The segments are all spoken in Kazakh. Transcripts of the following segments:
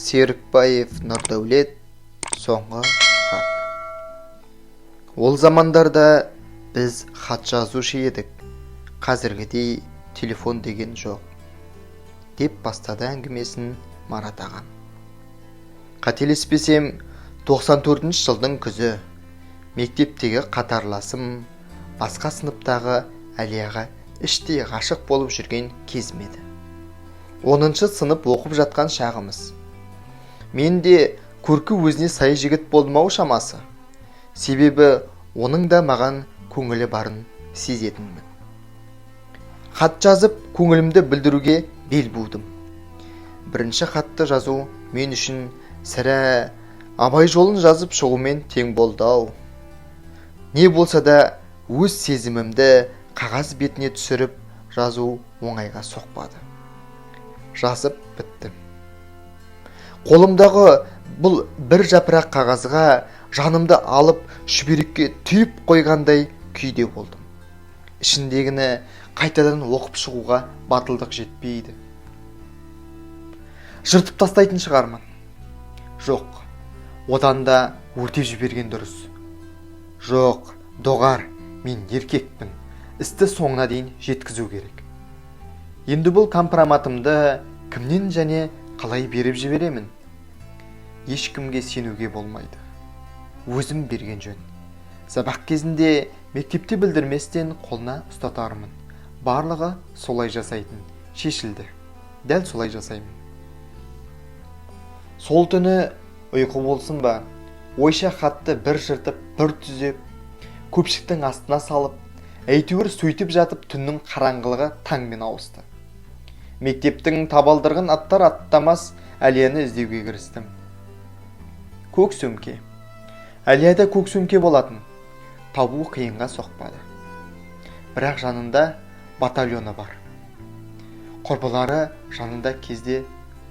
Серікбаев Нұрдәулет. Соңғы хат. Ол замандарда біз хат жазушы едік, қазіргідей телефон деген жоқ, деп бастады әңгімесін Марат ағам. Қателеспесем, 94 жылдың күзі. Мектептегі қатарласым, басқа сыныптағы Әлияға іштей ғашық болып жүрген кезім еді. 10-сынып оқып жатқан шағымыз. Мен де көркі өзіне сай жігіт болдым ау шамасы, себебі оның да маған көңілі барын сезетінмін. Хат жазып, көңілімді білдіруге бел будым. Бірінші хатты жазу мен үшін сірә Абай жолын жазып шығумен тең болды ау. Не болса да, өз сезімімді қағаз бетіне түсіріп жазу оңайға соқпады. Жазып біттім. Қолымдағы бұл бір жапырақ қағазға жанымды алып, шүберекке түйіп қойғандай күйде болдым. Ішіндегіні қайтадан оқып шығуға батылдық жетпейді. Жыртып тастайтын шығармын. Жоқ, одан да өртеп жіберген дұрыс. Жоқ, доғар, мен еркекпін, істі соңына дейін жеткізу керек. Енді бұл компроматымды кімнен және қалай беріп жіберемін? Ешкімге сенуге болмайды, өзім берген жөн. Сабақ кезінде мектепте білдірместен қолына ұстатармын. Барлығы солай жасайтын. Шешілді, дәл солай жасаймын. Сол түні ұйқы болсын ба, ойша хатты бір жыртып, бір түзеп, көпшіктің астына салып, әйтеуір сөйтіп жатып, түннің қараңғылығы таңмен ауысты. Мектептің табалдырығын аттар аттамас Әлияны іздеуге кірістім. Көк сөмке. Әлияда көк сөмке болатын. Табу қиынға соқпады, бірақ жанында батальоны бар, құрбылары жанында кезде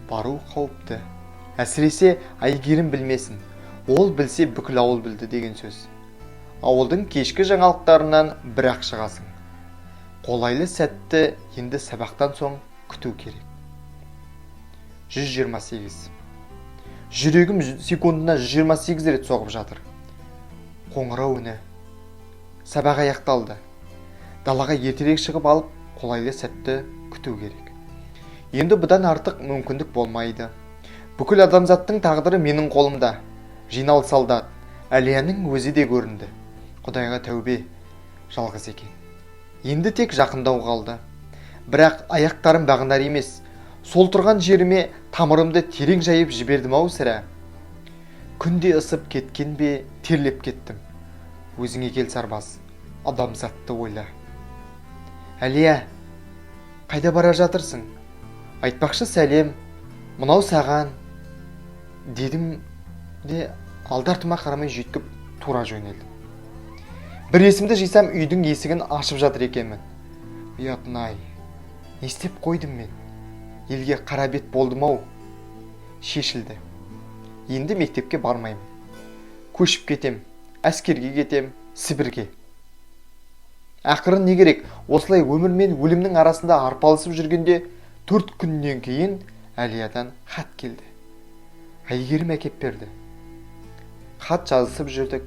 бару қауіпті. Әсіресе Әйгерім білмесін. Ол білсе, бүкіл ауыл білді деген сөз. Ауылдың кешкі жаңалықтарынан бір-ақ шығасың. Қолайлы сәтті енді сабақтан соң күту керек. 128. Жүрегім секундына 128 рет соғып жатыр. Қоңырау үні. Сабақ аяқталды. Далаға ертерек шығып алып, қолайлы сәтті күту керек. Енді бұдан артық мүмкіндік болмайды. Бүкіл адамзаттың тағдыры менің қолымда. Жинал, солдат! Әлияның өзі де көрінді. Құдайға тәубе, жалғыз екен. Енді тек жақындау қалды. Бірақ аяқтарым бағынар емес. Сол тұрған жеріме тамырымды терең жайып жібердім ау сірә. Күнде ысып кеткен бе, терлеп кеттім. Өзіңе кел, сарбаз, адамзатты ойла. Әлия, қайда бара жатырсың? Айтпақшы, сәлем, мынау саған, дедім де, алды артыма қарамай жүйткіп тұра жөнелдім. Бір есімді жисам, үйдің есігін ашып жатыр екенмін. Ұятын ай, не істеп қойдым мен? Елге қара бет болдым ау. Шешілді, енді мектепке бармаймын, көшіп кетем, әскерге кетем, Сібірге. Ақыры не керек? Осылай өмір мен өлімнің арасында арпалысып жүргенде, 4 күннен кейін Әлиядан хат келді. Әйгерім әкеп берді. Хат жазысып жүрдік,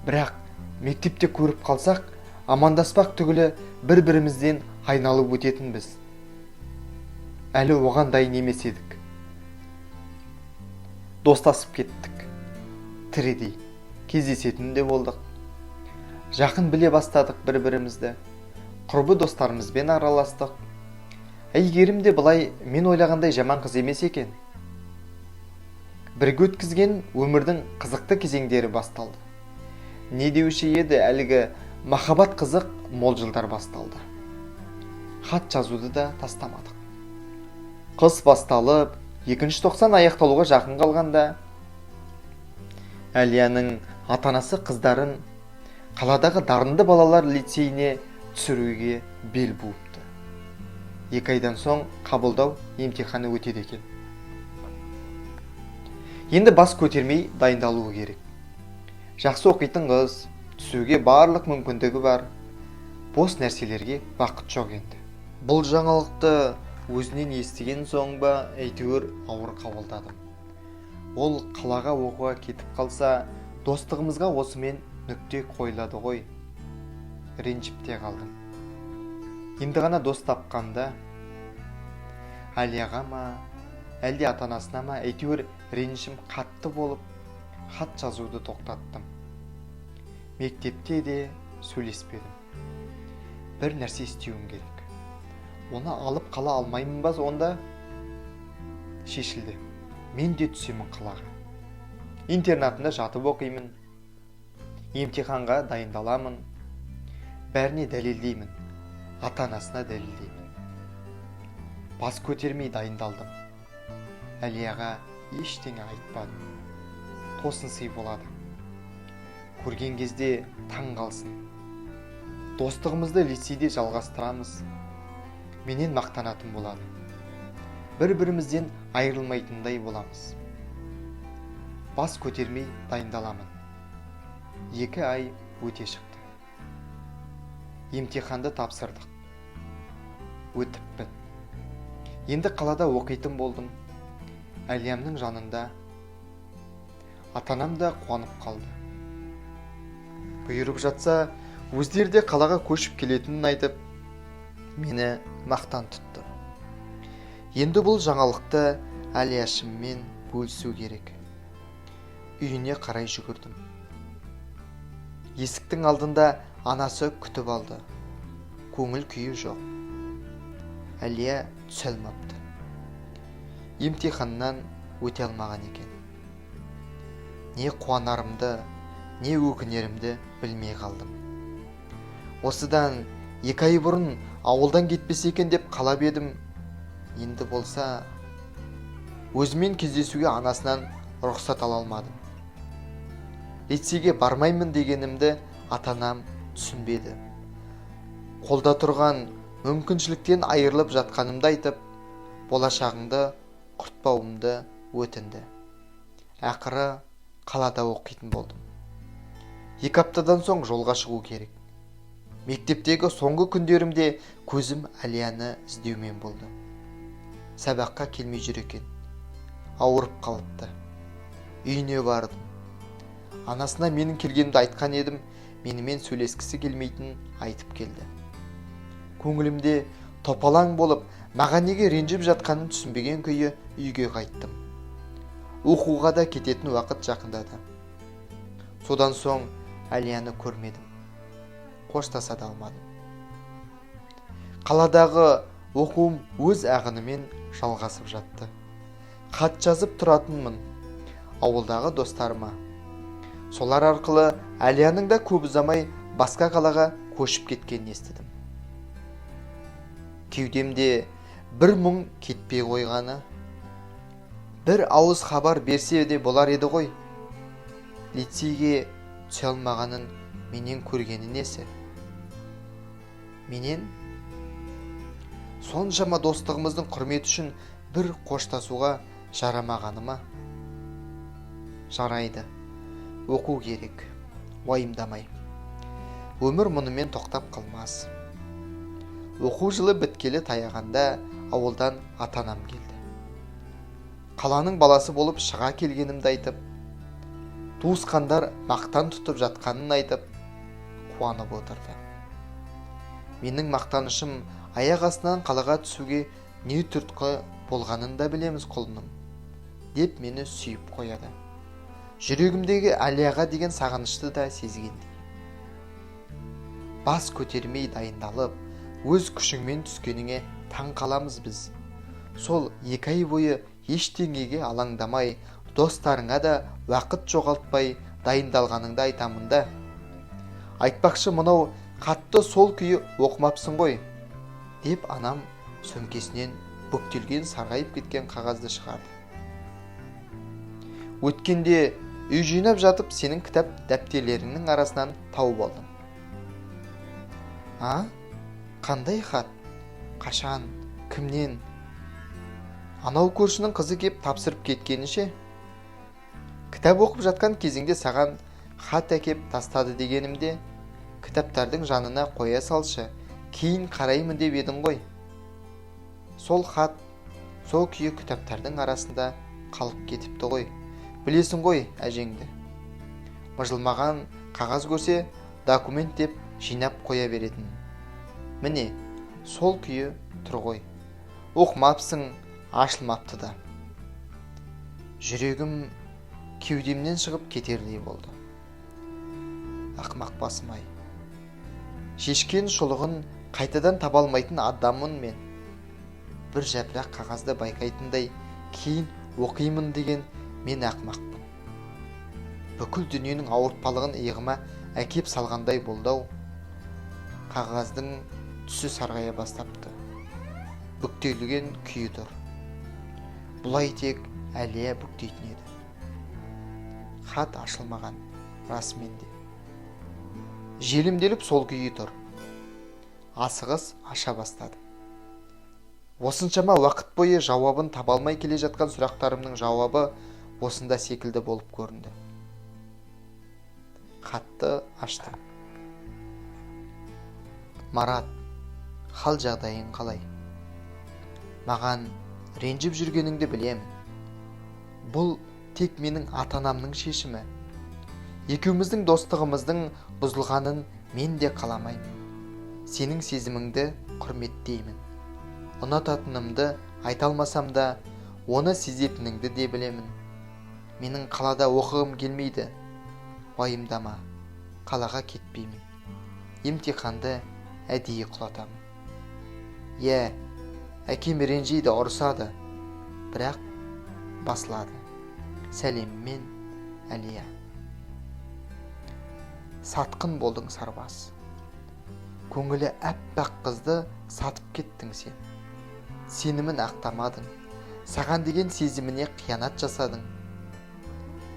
бірақ мектепте көріп қалсақ, амандаспақ түгілі, бір бірімізден айналып өтетінбіз. Әлі оған дайын емес едік. Достасып кеттік. Тірідей кездесетін де болдық. Жақын біле бастадық бір бірімізді. Құрбы достарымызбен араластық. Әйгерім де былай мен ойлағандай жаман қыз емес екен. Бірге өткізген өмірдің қызықты кезеңдері басталды. Не деуші еді әлгі, махаббат қызық мол жылдар басталды. Хат жазуды да тастамадық. Қыс басталып, екінші тоқсан аяқталуға жақын қалғанда, Әлияның ата анасы қыздарын қаладағы дарынды балалар лицейіне түсіруге бел буыпты. 2 айдан соң қабылдау емтиханы өтеді екен. Енді бас көтермей дайындалуы керек. Жақсы оқитын қыз, түсуге барлық мүмкіндігі бар. Бос нәрселерге уақыт жоқ енді. Бұл жаңалықты өзінен естіген соң ба, әйтеуір ауыр қабылдадым. Ол қалаға оқуға кетіп қалса, достығымызға осымен нүкте қойылады ғой. Ренжіп те қалдым. Енді ғана дос тапқанда Әлияға ма, әлде ата-анасына ма, әйтеуір ренішім қатты болып, хат жазуды тоқтаттым. Мектепте де сөйлеспедім. Бір нәрсе істеуім керек. Оны алып қала алмаймын ба онда? Шешілді. Мен де түсемін қалаға. Интернатында жатып оқимын. Емтиханға дайындаламын. Бәріне дәлелдеймін. Ата-анасына дәлелдеймін. Бас көтермей дайындалдым. Әлияға ештеңе айтпадым. Тосын сый болады. Көрген кезде таң қалсын. Достығымызды лицейде жалғастырамыз. Менен мақтанатын болады. Бір-бірімізден айырылмайтындай боламыз. Бас көтермей дайындаламын. 2 ай өте шықты. Емтиханды тапсырдық. Өтіппін. Енді қалада оқитын болдым. Әлиямның жанында. Ата-анам да қуанып қалды. Бұйырып жатса, өздері де қалаға көшіп келетінін айтып, мені мақтан тұтты. Енді бұл жаңалықты Әлияшыммен бөлісу керек. Үйіне қарай жүгірдім. Есіктің алдында анасы күтіп алды. Көңіл күйі жоқ. Әлия түсе алмапты. Емтиханнан өте алмаған екен. Не қуанарымды, не өкінерімді білмей қалдым. Осыдан 2 ай бұрын ауылдан кетпесе екен деп қалап едім. Енді болса, өзімен кездесуге анасынан рұқсат ала алмадым. Лицейге бармаймын дегенімді ата-анам түсінбеді. Қолда тұрған мүмкіншіліктен айырылып жатқанымды айтып, болашағыңды құртпауымды өтінді. Ақыры қалада оқитын болдым. 2 аптадан соң жолға шығу керек. Мектептегі соңғы күндерімде көзім Әлияны іздеумен болды. Сабаққа келмей жүр екен. Ауырып қалыпты. Үйіне бардым. Анасына менің келгенімді айтқан едім, менімен сөйлескісі келмейтінін айтып келді. Көңілімде топалаң болып, маған неге ренжіп жатқанын түсінбеген күйі үйге қайттым. Оқуға да кететін уақыт жақындады. Содан соң Әлияны көрмедім. Қоштаса да алмадым. Қаладағы оқуым өз ағынымен жалғасып жатты. Хат жазып тұратынмын ауылдағы достарыма. Солар арқылы Әлияның да көп ұзамай басқа қалаға көшіп кеткенін естідім. Кеудемде бір мұң кетпей қойғаны. Бір ауыз хабар берсе де болар еді ғой. Лицейге түсе алмағанын менен көргені несі? Менен соншама достығымыздың құрметі үшін бір қоштасуға жарамағаны ма? Жарайды, оқу керек, уайымдамай. Өмір мұнымен тоқтап қалмас. Оқу жылы біткелі таяғанда ауылдан ата-анам келді. Қаланың баласы болып шыға келгенімді айтып, туысқандар мақтан тұтып жатқанын айтып, қуанып отырды. Менің мақтанышым аяқ астынан қалаға түсуге не түрткі болғанын да білеміз құлыным, деп мені сүйіп қояды. Жүрегімдегі Әлияға деген сағынышты да сезгендей. Бас көтермей дайындалып, өз күшіңмен түскеніңе таң қаламыз біз. Сол 2 ай бойы ештеңеге алаңдамай, достарыңа да уақыт жоғалтпай дайындалғаныңды айтамын да. Айтпақшы, мынау хатты сол күйі оқымапсың ғой, деп анам сөмкесінен бүктелген сарғайып кеткен қағазды шығарды. Өткенде үй жинап жатып сенің кітап дәптерлеріңнің арасынан тауып алдым. А? Қандай хат? Қашан? Кімнен? Анау көршінің қызы кеп тапсырып кеткенінше? Кітап оқып жатқан кезіңде саған хат әкеп тастады дегенімде, кітаптардың жанына қоя салшы, кейін қараймын деп едің ғой. Сол хат сол күйі кітаптардың арасында қалып кетіпті ғой. Білесің ғой әжеңді. Мыжылмаған қағаз көрсе, документ деп жинап қоя беретін. Міне, сол күйі тұр ғой. Оқымапсың, ашылмапты да. Жүрегім кеудемнен шығып кетердей болды. Ақымақ басым-ай. Шешкен шұлығын қайтадан таба алмайтын адаммын мен. Бір жапырақ қағазды байқайтындай кейін оқимын деген мен ақымақпын. Бүкіл дүниенің ауыртпалығын иығыма әкеп салғандай болды-ау. Қағаздың түсі сарғая бастапты. Бүктелген күйі тұр. Бұлай тек Әлия бүктейтін еді. Хат ашылмаған, расымен де. Желімделіп сол күйі тұр. Асығыс аша бастадым. Осыншама уақыт бойы жауабын таба алмай келе жатқан сұрақтарымның жауабы осында секілді болып көрінді. Хатты аштым. Марат, хал жағдайың қалай? Маған ренжіп жүргеніңді білемін. Бұл тек менің ата-анамның шешімі. Екеуміздің достығымыздың бұзылғанын мен де қаламаймын. Сенің сезіміңді құрметтеймін. Ұнататынымды айта алмасам да, оны сезетініңді де білемін. Менің қалада оқығым келмейді. Уайымдама, қалаға кетпеймін. Емтиханды әдейі құлатамын. Иә, әкем ренжиді, ұрсады, бірақ басылады. Сәлеммен, Әлия. Сатқын болдың, сарбаз. Көңілі әппақ қызды сатып кеттің сен. Сенімін ақтамадың. Саған деген сезіміне қиянат жасадың.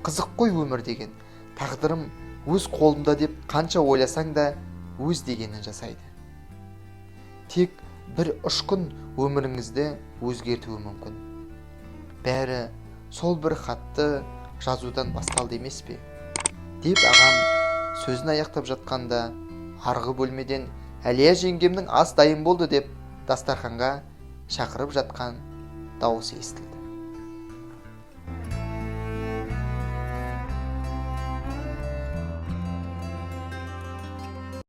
Қызық қой өмір деген. Тағдырым өз қолымда деп қанша ойласаң да өз дегенін жасайды. Тек бір ұшқын өміріңізді өзгертуі мүмкін. Бәрі сол бір хатты жазудан басталды емес пе? Деп ағам сөзін аяқтап жатқанда арғы бөлмеден Әлия жеңгемнің ас дайын болды деп дастарханға шақырып жатқан дауыс естілді.